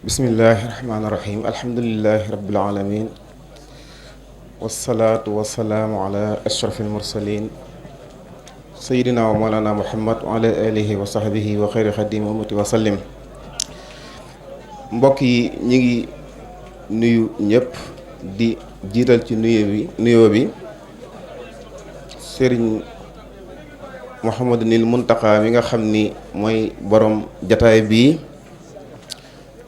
bismillahi rahmaani rahim alhamdulilahi rabbil alamin wasalaatu wasalaamu ala ashrafil mursalin sayidina wa mawlana muhammad wa ala alihi wa sahbihi wa xayri xadim umati wa sallim. mbokk yi ñi ngi nuyu ñëpp di jiital ci nuyoo bi sëriñ Mouhamadunil Muntaqa mi nga xam ni mooy borom jataay bii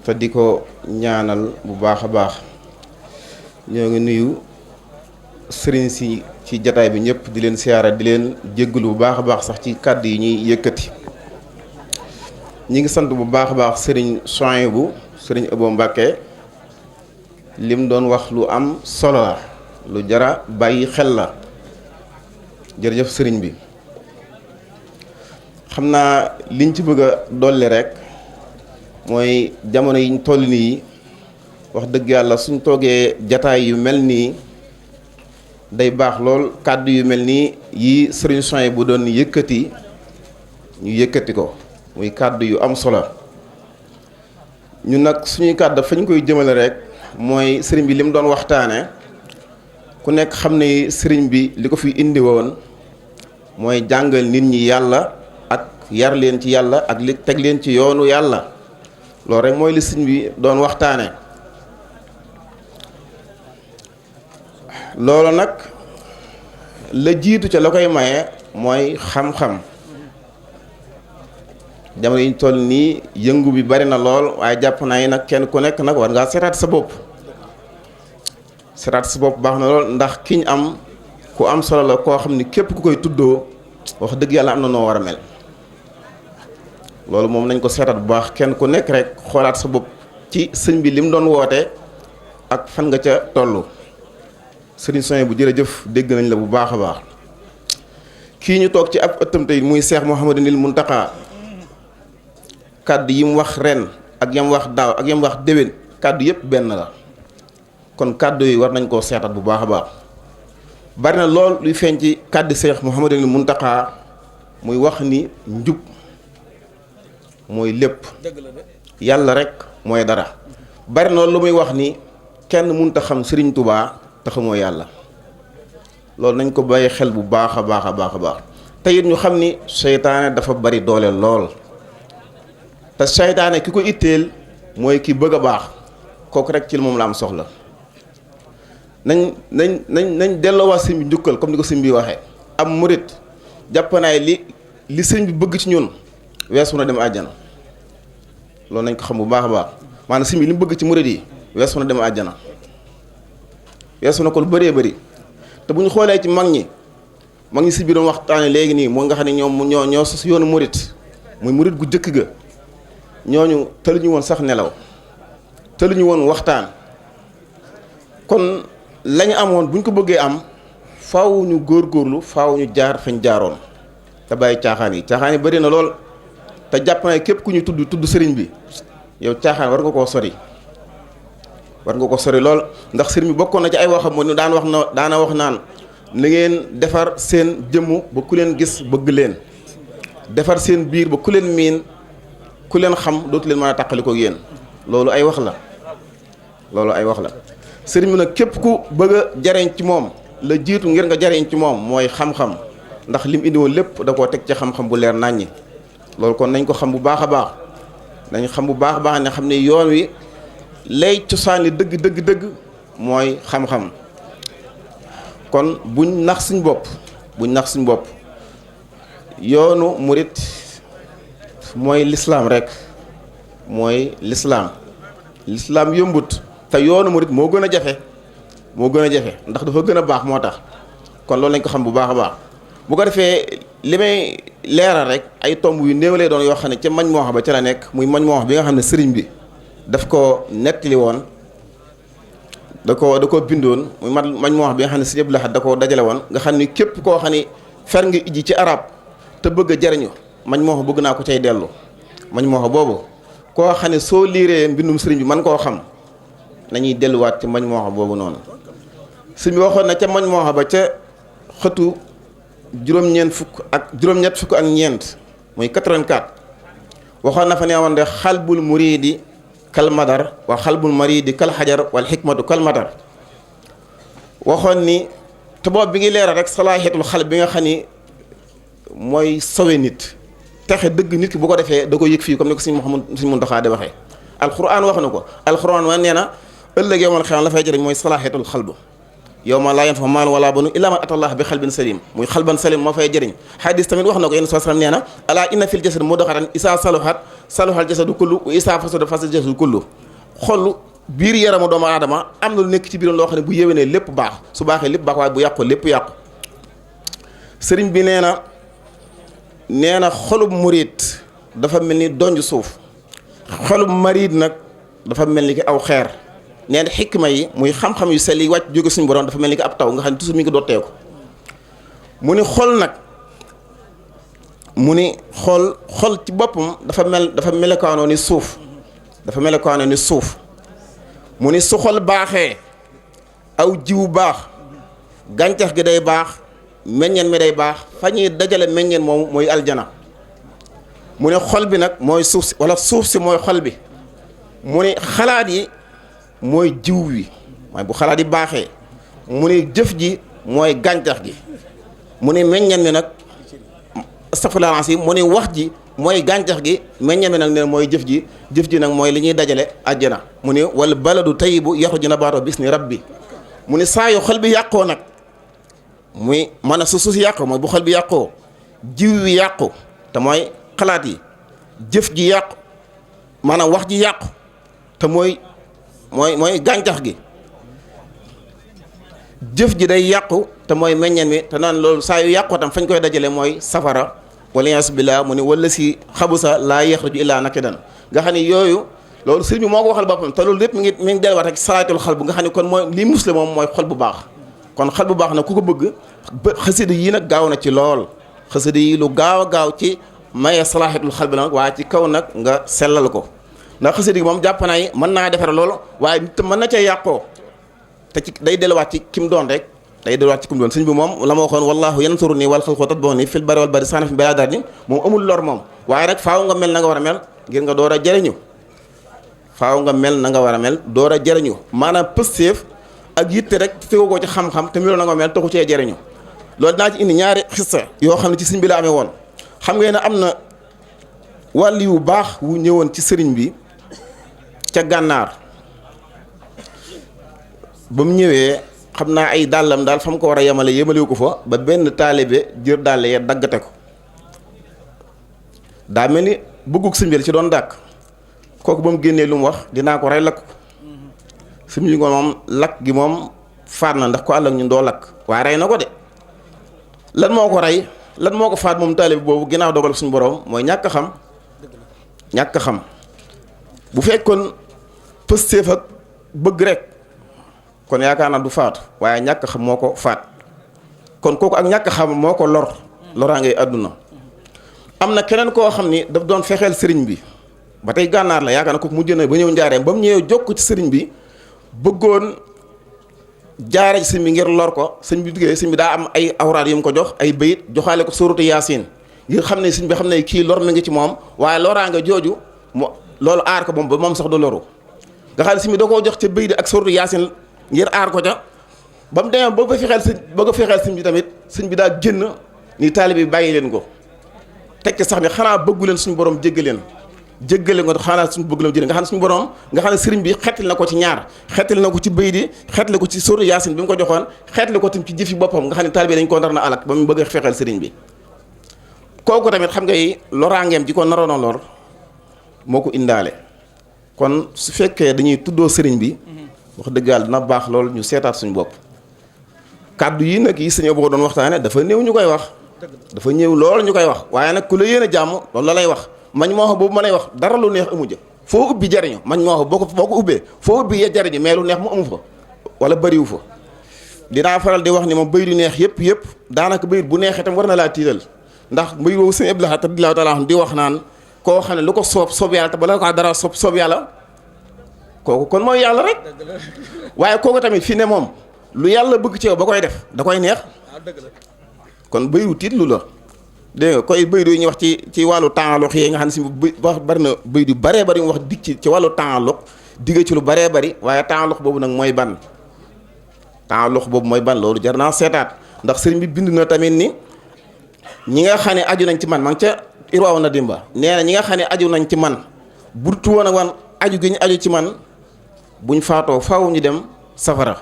te di ko ñaanal bu baax a baax. ñoo ngi nuyu sëriñ si ci jataay bi ñëpp di leen siyaara di leen jéggalu bu baax a baax sax ci kàddu yi ñuy yëkkati. ñi ngi sant bu baax a baax sëriñ Souhaïbou sëriñ Abo Mbàkke lim doon wax lu am solo la lu jara bàyyi xel la. jërëjëf sëriñ bi xam naa liñ ci bëgg a dolli rek mooy jamono yiñ toll nii wax dëgg yàlla suñ toogee jataay yu mel nii day baax lool kàddu yu mel nii yi sëriñ Souhaïbou bu doon yëkkati ñu yëkkati ko muy kàddu yu am solo. ñun nag suñuy kàddu fañ koy jëmale rek mooy sëriñ bi li mu doon waxtaane ku nekk xam ne sëriñ bi li ko fi indi woon mooy jàngal nit ñi yàlla ak yar leen ci yàlla ak li teg leen ci yoonu yàlla loolu rek mooy li sëriñ bi doon waxtaane. loolu nag la jiitu ca la koy maye mooy xam-xam. jamono yi ñu toll nii yëngu bi bari na lool waaye jàpp naa yi nag kenn ku nekk nag war ngaa seetaat sa bopp. seetaat sa bopp baax na lool ndax ki ñu am ku am solo la koo xam ni képp ku koy tuddoo wax dëgg yàlla am na noo war a mel. loolu moom nañ ko seetaat bu baax kenn ku nekk rek xoolaat sa bopp ci sëñ bi li mu doon woote ak fan nga ca toll. sëriñ Souhaïbou bu jërëjëf dégg nañ la bu baax a baax. kii ñu toog ci ab ëttam tey muy Cheikh Mouhamadunil Muntaqa kàddu yi mu wax ren ak yam wax daaw ak yam wax déwén kàddu yëpp benn la. kon kàddu yi war nañ koo seetat bu baax a baax. bari na lool luy feeñ ci kàddu Cheikh Mouhamadunil Muntaqa muy wax ni njub mooy lépp yàlla rek mooy dara. bari na lool lu muy wax ni kenn mënut a xam Serigne Touba te xamoo yàlla. loolu nañ ko bàyyi xel bu baax a baax a baax a baax. te it ñu xam ni seytaane dafa bari doole lool. te seytaane ki ko itteel mooy ki bëgg a baax kooku rek ci moom la am soxla. nañ delloowaat sëñ bi njukkal comme ni ko sëñ bi waxee. am murit jàpp naay li sëñ bi bëgg ci ñun weesu na dem àjjana. loolu nañ ko xam bu baax a baax maanaam sëñ bi li mu bëgg ci murit yi weesu na dem àjjana. weesu na ko lu bëree bëri te bu ñu xoolee ci mag ñi si biir doon waxtaane léegi nii moo nga xam ne ñoo sos yoonu murit muy murit gu jëkk ga. ñooñu tëluñu woon sax nelaw tëluñu woon waxtaan. kon lañu amoon buñ ko bëggee am faaw ñu góorgóorlu faaw ñu jaar fañ jaaroon te bàyyi caaxaan yi bari na lool. te jàpp na képp ku ñu tudd sëriñ bi yow caaxaan war nga koo sori. war nga ko sori lool ndax sëriñ bi bokkoon na ci ay waxam mu daana wax naan na ngeen defar seen jëmm ba ku leen gis bëgg leen. defar seen biir ba ku leen miin ku leen xam dootu leen mën a tàqali ko yéen. loolu ay wax la. sëriñ bi nag képp ku bëgg a jariñ ci moom la jiitu ngir nga jariñ ci moom mooy xam-xam ndax lim indi woon lépp da koo teg ci xam-xam bu leer nàññi. loolu kon nañ ko xam bu baax a baax nañ xam bu baax a baax ne xam ne yoon wi lay cosaan li dëgg mooy xam-xam. kon buñ nax suñ bopp yoonu murit mooy lislaam rek mooy lislaam yombut. te yoonu murit moo gën a jafe ndax dafa gën a baax moo tax. kon loolu lañ ko xam bu baax a baax bu ko defee li may leeral rek ay tomb yu néew lay doon yoo xam ne ca mañ moo xam ba ca la nekk muy mañ moo xam bi nga xam ne sëriñ bi daf ko nettali woon da ko bindoon muy mañ moo xam bi nga xam ne sëriñ Abdou Lahad da ko dajale woon nga xam ni képp koo xam ni fer nga ijji ci arab te bëgg a jariñu mañ moo xam bëgg naa ko cay dellu. mañ moo xam boobu koo xam ne soo liiree mbindum sëriñ bi man koo xam nañuy delluwaat ci mañ moo xam boobu noonu. sëriñ bi waxoon na ca mañ moo xam ba ca xëtu juróom-ñett fukk ak ñeent muy 84 waxoon na fa ne woon de xalbul muriidi kal madar wa xalbul maridi kal xajar wal xikmatu kal madar waxoon ni te boobu bi ngi leeral rek salaahiyatul xalb bi nga xam ni mooy sowe nit texe dëgg nit ki bu ko defee da ko yëg fii comme ni ko Sëñ Muntaxa de waxee alquran wax na ko alquran wa nee na ëllëg yowmal xiyaama la fay jëriñ mooy salaahiyatul xalb yawma laa yanfa'u maalun wala banuun illaa man ataa Allaha bi xalbin saliim muy xalban salim moo fay jëriñ xadis tamit wax na ko yéen saa sallam nee na alaa inna fil jasadi mudghatan isaa saluhat saluhal jasadu kullu wa isaa fasadat fasada jasadu kullu xol biir yaramu doomu aadama am na lu nekk ci biiram loo xam ne bu yéwénee lépp baax su baaxee lépp baax waaye bu yàqu lépp yàqu sëriñ bi nee na xolub murit dafa mel ni donj suuf xolub marid nag dafa mel ni ki aw xeer nee na xikma yi muy xam-xam yu sell yi wàcc jóge suñu borom dafa mel ni ki ab taw nga xam ne toujours mi ngi dotteeku mu ni xol nag mu ni xol ci boppam dafa melekaanoo ni suuf dafa melekaanoo ni suuf mu ni su xol baaxee aw jiw baax gàncax gi day baax meññeen mi day baax fa ñuy dajale meññeen moom mooy aljana mu ne xol bi nag mooy suuf si wala suuf si mooy xol bi mu ne xalaat yi mooy jiw wi waaye bu xalaat yi baaxee mu ne jëf ji mooy gàncax gi mu ne meññeen mi nag astafurlah yi mu ne wax ji mooy gàncax gi meññeen mi nag ne mooy jëf ji nag mooy li ñuy dajale àjjana mu ne wal baladu tayyibu yaxruju nabaatuhu bisni rabbi mu ne saa yu xol bi yàqoo nag muy maanaam su suuf si yàqu mooy bu xol bi yàqoo jiw wi yàqu te mooy xalaat yi jëf ji yàqu maanaam wax ji yàqu te mooy gàncax gi jëf ji day yàqu te mooy meññeen mi te naan loolu saa yu yàqoo tam fañ koy dajale mooy safara wala yaasu billah mu ne wala si xabusa laa yaxruju illaa nakidan nga xam ne yooyu loolu sëriñ bi moo ko waxal boppam te loolu lépp mi ngi delluwaat ak salaatul xal bu nga xam ne kon mooy lii musle moom mooy xol bu baax kon xel bu baax na ku ko bëgg xasida yi nag gaaw na ci lool xasida yi lu gaaw a gaaw ci maye salaahiyatul xal bi nag waaye ci kaw nag nga sellal ko ndax xasida yi moom jàpp naa yi mën naa defar loolu waaye nit mën na cee yàqoo te ci day delluwaat ci kim doon rek day delluwaat ci kim doon sëñ bi moom la ma waxoon wallaahu yansuru nii wal xalqu tatba'uni fil barri wal bahri saana fi balaa darni moom amul lor moom waaye rek faaw nga mel na nga war a mel ngir nga door a jëriñu faaw nga mel na nga war a mel door a jëriñu maanaam pëstéef ak yitte rek tegu ko ci xam-xam te meloo na nga mel taxu cee jëriñu loolu dinaa ci indi ñaari xissa yoo xam ne ci sëriñ bi la amee woon xam ngeen ne am na wàll yu baax wu ñëwoon ci sëriñ bi ca gànnaar ba mu ñëwee xam naa ay dàllam daal fa mu ko war a yemalewu ko fa ba benn taalibe jër dàll ya daggate ko daa mel ni bëggug sëriñ bi la ci doon dàkk kooku ba mu génnee lu mu wax dinaa ko rey lakk ko sëriñ bi moom lakk gi moom faat na ndax ko àll ak ñun doo lakk waaye rey na ko de lan moo ko rey lan moo ko faat moom taalibe boobu ginnaaw dogal suñu borom mooy ñàkk xam bu fekkoon pëstéef ak bëgg rek kon yaakaar naa du faatu waaye ñàkk xam moo ko faat kon kooku ak ñàkk xam moo ko loraa ngay àdduna am na keneen koo xam ni daf doon fexeel sëriñ bi ba tey gànnaar la yaakaar naa kooku mujj na ba ñëw njaareem ba mu ñëwee jokk ci sëriñ bi bëggoon jaare ci sëñ bi ngir lor ko sëñ bi duggee sëñ bi daa am ay awraad yu mu ko jox ay bayit joxaale ko suuratu yaasin ngir xam ne sëñ bi xam ne kii lor mi ngi ci moom waaye loraanga jooju mu loolu aar ko moom ba moom sax du loru nga xam ne sëñ bi da koo jox ca bayit ak suuratu yaasin ngir aar ko ca ba mu demee ba ko fexeel sëñ bi tamit sëñ bi daa génn ni taalibe bi bàyyi leen ko teg ci sax ni xanaa bëggu leen suñu borom jéggale nga xanaa suñu bëgg la jëlee nga xam ne suñu borom nga xam ne sëriñ bi xettali na ko ci ñaar xettali na ko ci bëy di xettali ko ci sóoru yaasin bi mu ko joxoon xettali ko tam ci jëfi boppam nga xam ne taalibe dañ ko nar na alak ba mu bëgg a fexeel sëriñ bi kooku tamit xam nga yi loraangeem ji ko naroon a lor moo ko indaale kon su fekkee dañuy tuddoo sëriñ bi wax dëgg yàlla dina baax loolu ñu seetaat suñu bopp kàddu yi nag yi sëñ boo doon waxtaane dafa néew ñu koy wax dafa ñëw loolu ñu koy wax waaye nag ku la yéen a jàmm loolu la lay wax mañ moo xam boobu ma lay wax dara lu neex amu ja foo ubbi jariñu mañ moo xam boo ko ubbee foo ubbi ya jariñu mais lu neex mu amu fa wala bëriwu fa dinaa faral di wax ni moom bayit yu neex yëpp daanaka bayit bu neexee tam war na laa tiital ndax bayit boobu sëñ Abdou Lahad radiyallaahu taala di wax naan koo xam ne lu ko soob yàlla te bala ko dara soob yàlla kooku kon mooy yàlla rek waaye kooku tamit fi ne moom lu yàlla bëgg ci yow ba koy def da koy neex kon bayitu tiitlu la dégg nga koy bëy yu ñuy wax ci wàllu taalux yi nga xam ne si wax bari na bëy yu baree bari mu wax dig ci wàllu taalux digg ci lu baree bari waaye taalux boobu nag mooy ban taalux boobu mooy ban loolu jar naa seetaat ndax sëriñ bi bind na tamit ni ñi nga xam ne aju nañ ci man maa ngi ca irwaaw na dimba nee na ñi nga xam ne aju nañ ci man burtu woon ak wan aju gi ñu aju ci man buñ faatoo faaw ñu dem safara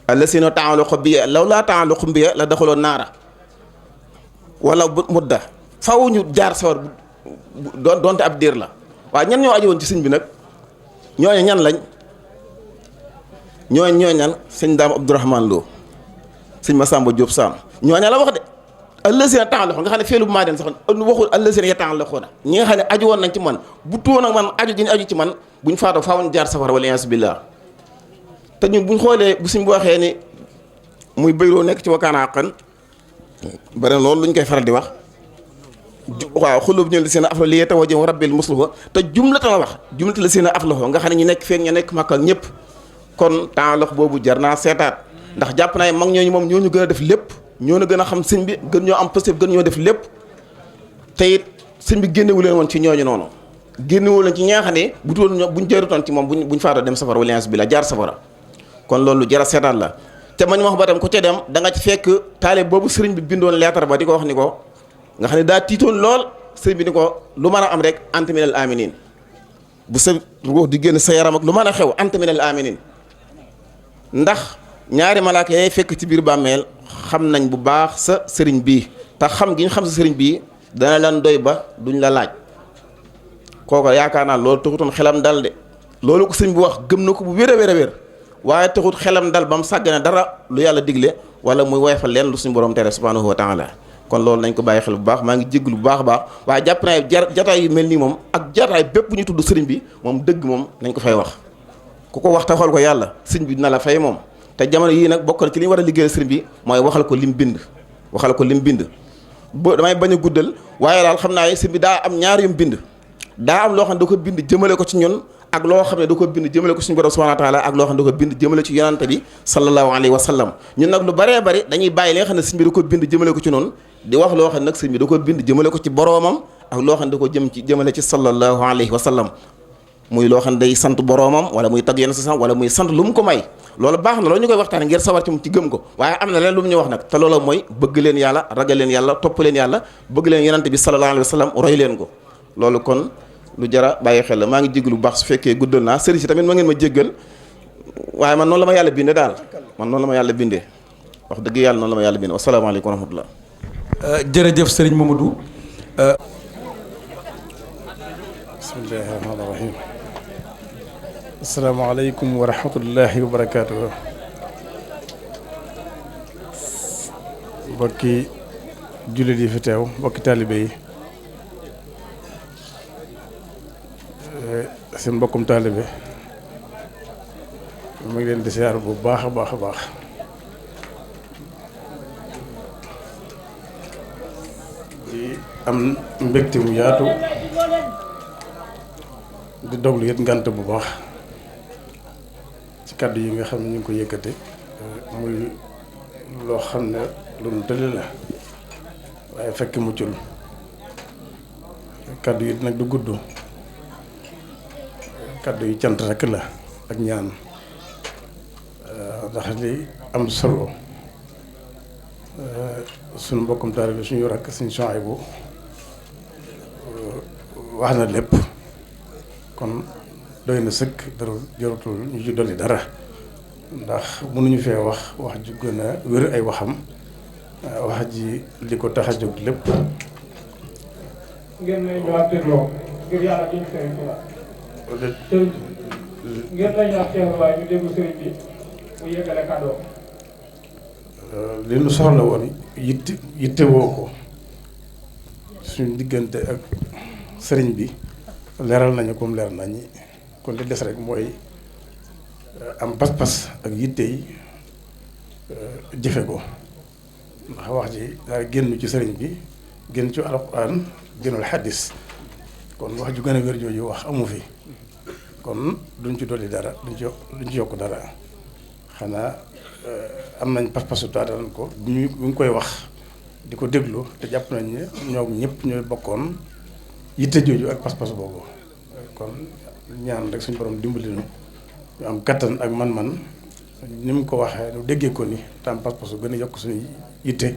allasina taalluqu bi law laa taalluqu bi la daxaloo naara wala mudda faaw ñu jaar sawar doonte ab diir la waaye ñan ñoo aju woon ci sëñ bi nag ñooñu ñan lañ ñooñu ñan sëñ Daam Abdourahmane Lo sëñ Massamba Diop Sam ñooña la wax de allasina taalluqu nga xam ne feelu bu maa den sax waxul allasina yataalluquuna ñi nga xam ne aju woon nañ ci man bu tuwoon ak man aju gi ñu aju ci man buñ faatoo faaw ñu jaar safara wala iyaasu billaah te ñun buñ xoolee bu suñ bu waxee ni muy bëyroo nekk ci wakaana xan bari loolu lu ñu koy faral di wax waaw xulub ñu la seen afla li yatawajjahu rabbil musliha te jumlata la wax jumlata la seen afla nga xam ne ñu nekk feek ña nekk Makka ñëpp kon taalux boobu jar naa seetaat ndax jàpp naa mag ñooñu moom ñooñu gën a def lépp ñoo na gën a xam sëñ bi gën ñoo am pëstëf gën ñoo def lépp te it sëñ bi génnewu leen woon ci ñooñu noonu génnewu leen ci ñi nga xam ne bu toon ñoom buñ jaarutoon ci moom buñ faatoo dem safara wala bi la jaar safara kon loolu jara seetaat la te man wax ba tam ku ca dem da nga ci fekk taale boobu sëriñ bi bindoon leetar ba di ko wax ni ko nga xam ne daa tiitoon lool sëriñ bi ni ko lu mën a am rek anta minal aminin bu sa ruux di génn sa yaram ak lu mën a xew anta minal aminin ndax ñaari malaaka yay fekk ci biir bàmmeel xam nañ bu baax sa sëriñ bii te xam gi ñu xam sa sëriñ bii dana leen doy ba duñ la laaj kooku yaakaar naa loolu taxutoon xelam dal de loolu ko sëriñ bi wax gëm na ko bu wér a wér a wér waaye taxut xelam dal ba mu sàggane dara lu yàlla digle wala muy woyfal leen lu suñu borom tere subhanahu wa taala kon loolu nañ ko bàyyi xel bu baax maa ngi jégalu bu baax a baax waaye jàpp naa jataay yu mel nii moom ak jataay bépp bu ñu tudd sëriñ bi moom dëgg moom nañ ko fay wax ku ko wax te xool ko yàlla sëriñ bi dina la fay moom te jamono yii nag bokk na ci li ñu war a liggéeyal sëriñ bi mooy waxal ko lim bind damay bañ a guddal waaye daal xam naa sëriñ bi daa am ñaar yum bind daa am loo xam ne da ko bind jëmale ko ci ñun ak loo xam ne da ko bind jëmale ko suñu borom subhanahu wa taala ak loo xam ne da ko bind jëmale ci yonante bi sallallahu alayhi wa sallam ñun nag lu bëree bëri dañuy bàyyi li nga xam ne sëñ bi da ko bind jëmale ko ci noonu di wax loo xam ne nag sëñ bi da ko bind jëmale ko ci boroomam ak loo xam ne da ko jëmale ci sallallahu alayhi wa sallam muy loo xam ne day sant boroomam wala muy tagg yenn sa wala muy sant lu mu ko may loolu baax na loolu ñu koy waxtaane ngir sawar ci mu ci gëm ko waaye am na leen lu mu ñu wax nag te loolu mooy bëgg leen yàlla ragal leen yàlla topp leen yàlla bëgg leen yonante bi sallallahu alayhi wa sallam roy leen ko loolu kon lu jara bàyyi xel la maa ngi jégg lu baax su fekkee guddal naa sëriñ si tamit ma ngeen ma jéggal waaye man noonu la ma yàlla bindee daal man noonu la ma yàlla bindee wax dëgg yàlla noonu la ma yàlla bindee wasalaamaaleykum wa rahmatullah jërëjëf sëriñ Mamadou bismillahi rahmaani rahim asalaamaaleykum wa rahmatullahi wa barakaatuhu mbokki jullit yi fi teew mbokki taalibe yi seen mbokkum taalibe mu ngi leen di siyaar bu baax a baax a baax di am mbégte mu yaatu di doglu yët ngant bu baax ci kàddu yi nga xam ne ñu ngi ko yëkkate muy loo xam ne lu mu tëli la waaye fekk muccul kàddu yi nag du gudd kàddu yi cant rekk la ak ñaan ndax li am solo suñu mbokkum taalibe bi suñu rakk suñu Suhaybu wax na lépp kon doy na sëkk dara jarutul ñu ci dolli dara ndax mënuñu fee wax ju gën a wér ay waxam wax ji li ko tax a jóg lépp ngeen may ñëwaat dégloo ngir yàlla jëm sëriñ bi ngeen may ñëwaat teewlu waaye ñu déglu sëriñ bi mu yëgale kàddoo li nu soxla woon yitte woo ko suñu diggante ak sëriñ bi leeral nañu comme leer nañi kon li des rek mooy am pas-pas ak yitte yi jëfe ko ndax wax ji daal génn ci sëriñ bi génn ci alxuraan génnul xaddis kon wax ju gën a wér jooju wax amu fi kon duñ ci dolli dara duñ ci yokk dara xanaa am nañ pas-pasu taataan ko bu ñu koy wax di ko déglu te jàpp nañ ne ñoo ñëpp ñooy bokkoon yitte jooju ak pas-pas boobu. kon ñaan rek suñu borom dimbali nu ñu am kattan ak man-man ni mu ko waxee nu déggee ko ni tam pas-pas bu gën a yokk suñuy yitte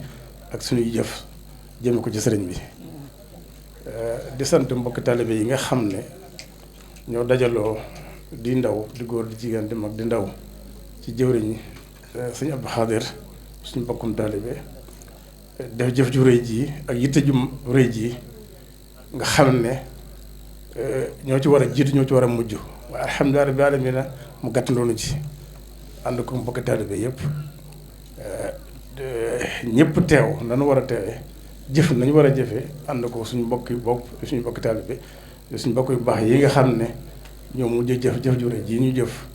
ak suñuy jëf jëme ko ci sëriñ bi. di sant mbokki taalibe yi nga xam ne ñoo dajaloo di ndaw di góor di jigéen di mag di ndaw ci jëwriñ sëñ Abdou Khadir suñu mbokkum taalibe def jëf ju rëy ji ak yitte ju rëy ji nga xam ne ñoo ci war a jiitu ñoo ci war a mujj waaye alhamdulilah rabbil alamin mu gàttandoonu ci ànd ko mbokki taalibe yëpp ñëpp teew nanu war a teewee jëf nañu war a jëfee ànd ko suñu mbokki bopp suñu mbokki taalibe suñu mbokk yu baax yi nga xam ne ñoom mujj jëf jëf ju rëy ji ñu jëf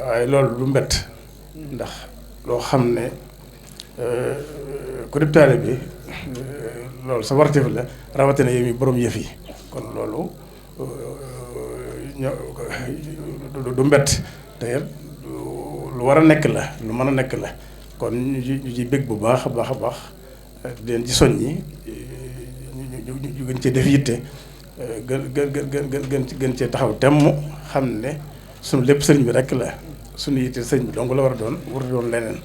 waaye loolu du mbett ndax loo xam ne ku dib taalibe loolu sa warteef la rawatina yow mi borom yëf yi kon loolu du mbett te lu war a nekk la lu mën a nekk la kon ñu ci bég bu baax a baax a baax di leen ci soññi ñu gën cee def yitte gën cee taxaw temm xam ne suñu lépp sëriñ bi rek la suñu yitte sëriñ bi donc la war a doon war a doon leneen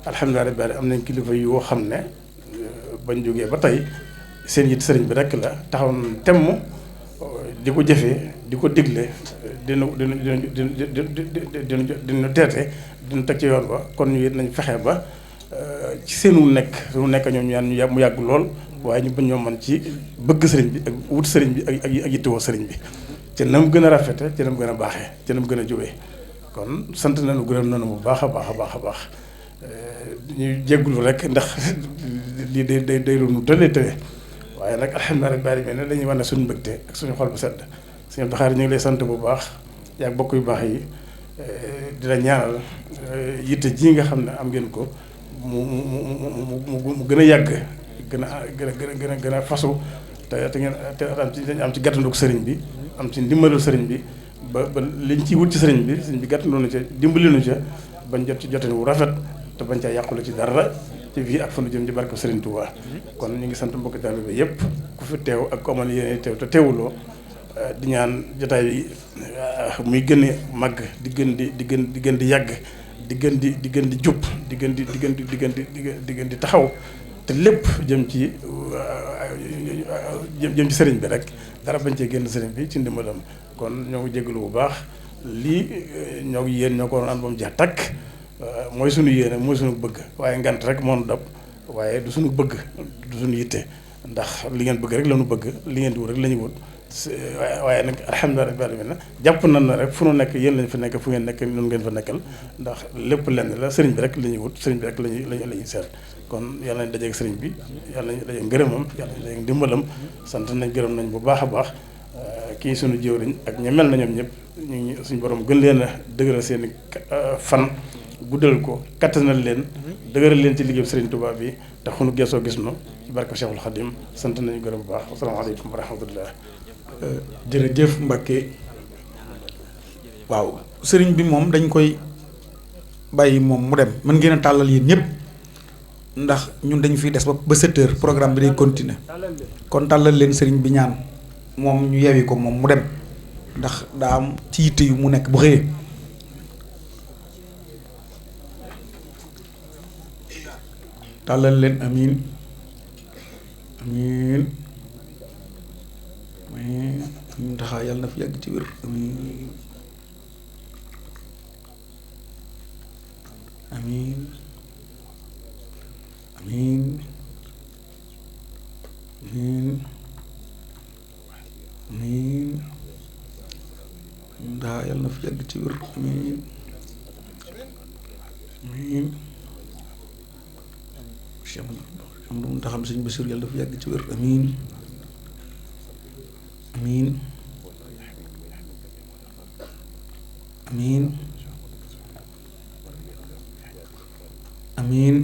alhamdulilah rabbil am nañ kilifa yoo xam ne bañ jógee ba tey seen yitte sëriñ bi rek la taxaw temm di ko jëfee di ko digle dina teete dina teg ci yoon ba kon ñu it nañ fexe ba ci seenu nekk ñoom ñaan mu yàgg lool waaye ñu bañ ñoo man ci bëgg sëriñ bi ak wut sëriñ bi ak yittewoo sëriñ bi te na mu gën a rafete te na mu gën a baaxee te na mu gën a jubee kon sant nañu gërëm nañu bu baax a baax a baax a baax ñu jéggulu rek ndax lii day lu tële waaye nag alhamdulilah rabbil alamin dañuy wane suñu mbëgte ak suñu xol bu sedd suñu Abdou ñu ngi lay sant bu baax yaa bokk yu baax yi di la ñaanal yitte ji nga xam ne am ngeen ko mu gën a yàgg gën a fasu te ngeen te am ci gàttanduk sëriñ bi am ci ndimbalul sëriñ bi ba liñ ciy wut ci sëriñ bi gàttandoo na ca dimbali nu ca bañ jot ci jotin wu rafet te bañ caa yàqule ci dara ci fii ak fa nu jëm ci barke Sëriñ Touba kon ñu ngi sant mbokki taalibe yëpp ku fi teew ak ko amal yéene teew te teewuloo di ñaan jotaay bi muy gën a màgg di gën di yàgg di gën di jub di gën di taxaw te lépp jëm ci sëriñ bi rek dara bañ cee génn sëriñ bi ci ndimbalam kon ñoo ngi jégalu bu baax lii ñoo ngi yéen ñoo ko waroon ànd ba mu jeex takk mooy suñu yéene mooy suñu bëgg waaye ngant rek moo nu dab waaye du suñu bëgg du suñu yitte ndax li ngeen bëgg rek la ñu bëgg li ngeen di wut rek la ñu wut waaye nag alhamdulilah rabbil alamin jàpp nañ na rek fu nu nekk yéen lañ fa nekk fu ngeen nekk noonu ngeen fa nekkal ndax lépp lenn la sëriñ bi rek la ñuy wut sëriñ bi rek lañuy seet kon yàlla nañ dajeeg sëriñ bi yàlla nañ dajeeg ngërëmam yàlla nañ dajeeg ndimbalam sant nañ gërëm nañ bu baax a baax kii suñu jëwriñ ak ña mel na ñoom ñëpp ñu ngi suñu borom gën leen a dëgëral seen fan guddal ko kattanal leen dëgëral leen ci liggéey Sëriñ Tuubaa bi te xunu geesoo gis nu ci barke Cheikhul Khadim sant nañu gërëm bu baax asalaamaaleykum wa rahmatullah. jërëjëf Mbacke waaw sëriñ bi moom dañ koy bàyyi moom mu dem mën ngeen a tàllal yéen ñëpp ndax ñun dañu fiy des ba 7 heures programme bi day continuer kon tàllal leen sëriñ bi ñaan moom ñu yewi ko moom mu dem ndax daa am ci yitte yu mu nekk bu xëyee. tàllal leen amiin amiin amiin amiin taxaa yàlla na fi yàgg ci wér amiin amiin amiin amiin amiin amiin taxaa yàlla na fi yàgg ci wér amiin amiin am lu mu taxam sëñ Basiir yàlla dafa yàgg ci wér amiin amiin amiin amiin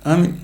amiin